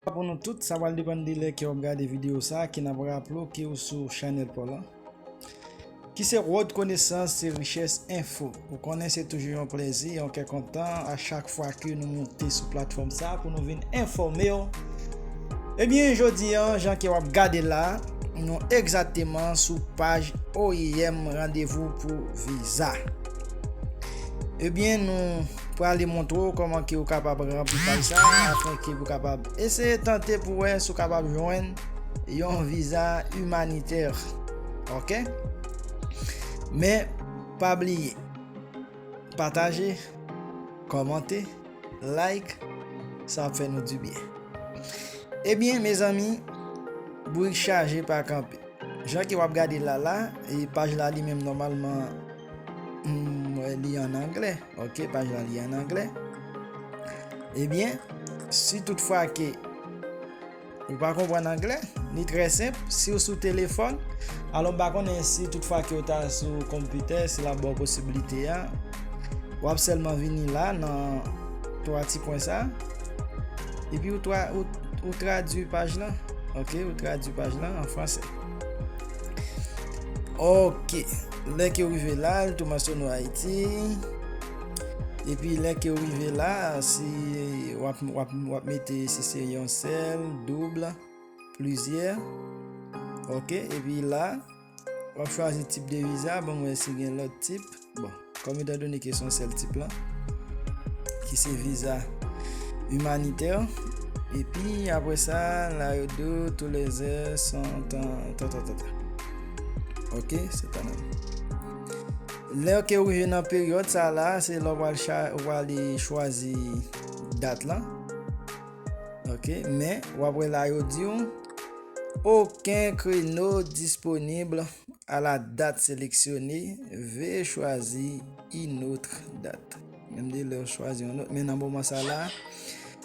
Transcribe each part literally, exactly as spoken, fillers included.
Pou nou tout, sa pral depann de lè ke w ap gade videyo sa, ke n ap raple w ke w sou chanèl pa w lan, ki se Road Konesans e Richès Enfo. Ou konnen se toujou yon plezi, yon kè kontan a chak fwa ke nou moute sou platfòm sa pou nou vin enfòme w. Ebyen, jodi a, jan ke w ap gade la, nou egzakteman sou paj O I M Randevou pou Viza. Ebyen, nou prale montre w kòman ke w kapab ranpli paj sa, afin ke w kapab eseye tante pou wè si w kapab jwenn yon viza imanitè. Oke? Men, pa bliye, pataje, kòmante, like, sa ap fè nou dibyen. Ebyen, mezanmi, bourik chaje pa kanpe. Jan ke w ap gade la la, e paj la li menm nòmalman, m wè li an anglè. Oke, paj la li an anglè. Ebyen, si toutfwa ke ou pa konprann anglè, li trè senp. Si w sou telefòn, alò m pa konnen si toutfwa ke w ta sou konpitè, si l ap ba w posiblite a. W ap sèlman vini la nan twa ti pwen sa. Epi ou, tra, ou, ou tradui paj lan. Oke, ou tradui paj lan an fransè. Oke. Lè ke w rive la, l tou mansyone w Ayiti. Epi lè ke w rive la, si w ap, w ap, w ap mete si se yon sèl, doub, plizyè. Oke, epi la, w ap chwazi tip de viza. Bon, mwen si gen lòt tip. Bon, kòm etandone ke se yon sèl tip lan, ki se viza imanitè. Epi apre sa, la yo di w tou lèzè san tan, tan, tan, tan, tan. Oke, se tan nan. Lè ke w rive nan peryòd sa la, se lè w pral cha-, w pral chwazi dat lan. Oke, men w ap wè la yo di w, aucun créneau disponible à la date sélectionnée, veuillez choisir une autre date. Menm de lè w chwazi yon lòt, men nan moman sa la,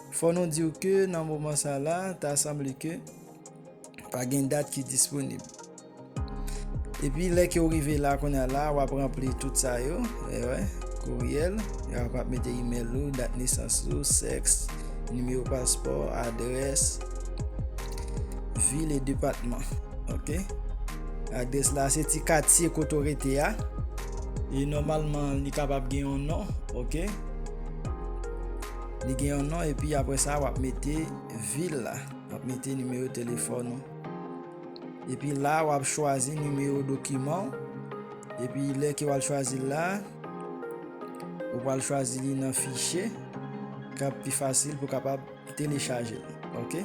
fò nou di w ke nan moman sa la, ta sanble ke pa gen dat ki disponib. Epi lè ke w rive la, kounye a la, w ap ranpli tout sa yo. E wè, kouryèl, w ap mete imèl ou, dat nesans ou, sèks, nimewo paspò, adrès, vil e depatman. Oke? Adrès la, se ti katye kote w rete a. E nòmalman, li kapab gen yon non, oke? Li gen yon non, epi apre sa, w ap mete vil la. W ap mete nimewo telefòn ou. Epi la, w ap chwazi nimewo dokiman w. Epi lè ke w al chwazi l la, ou pral chwazi li nan fichye, k ap pi fasil pou w kapab telechaje l. Oke?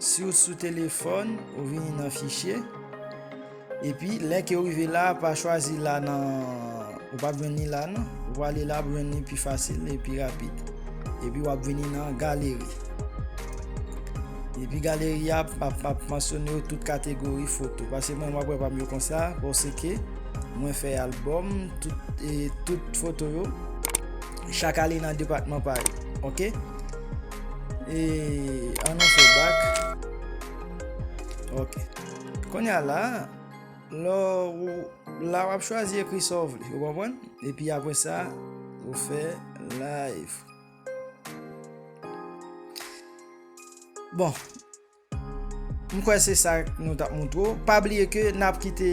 Si w sou telefòn, ou vini nan fichye. Epi, lè ke w rive la, pa chwazi la nan, ou p ap jwenn li la non. Ou prale la, ap jwenn li pi fasil e pi rapid. Epi, w ap vini nan galeri. Epi, galeri a ap, ap, ap mansyone w tout kategori foto. Paske mwen, m ap wè pa m yo konsa, paske mwen fè albòm, tout, e, tout foto yo, chak ale nan depatman pa yo. Oke? E, ann nou fè bak. Oke. Kounye a la, lè w, la w ap chwazi ekri sa w vle, ou konprann? Epi apre sa, ou fè live. Bon, m kwè se sa nou t ap montre w. Pa bliye ke n ap kite,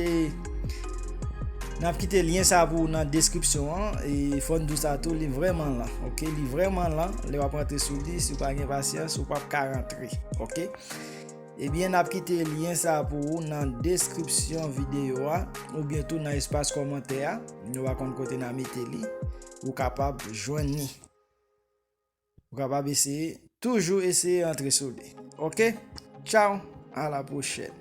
n ap kite lyen sa pou w nan deskripsyon an. E fò n di w sa tou, li vrèman lan, oke? Li vrèman lan. Lè w ap rantre sou li, si w pa gen pasyans, ou p ap ka rantre, oke? Ebyen, n ap kite lyen sa pou ou nan deskripsyon videyo a, oubyen tou nan espas kòmantè a. Nou pa konn kote n a mete li. Ou kapab jwenn li. Ou kapab eseye, toujou eseye antre sou li. Oke? Tchaw, a la pwochèn.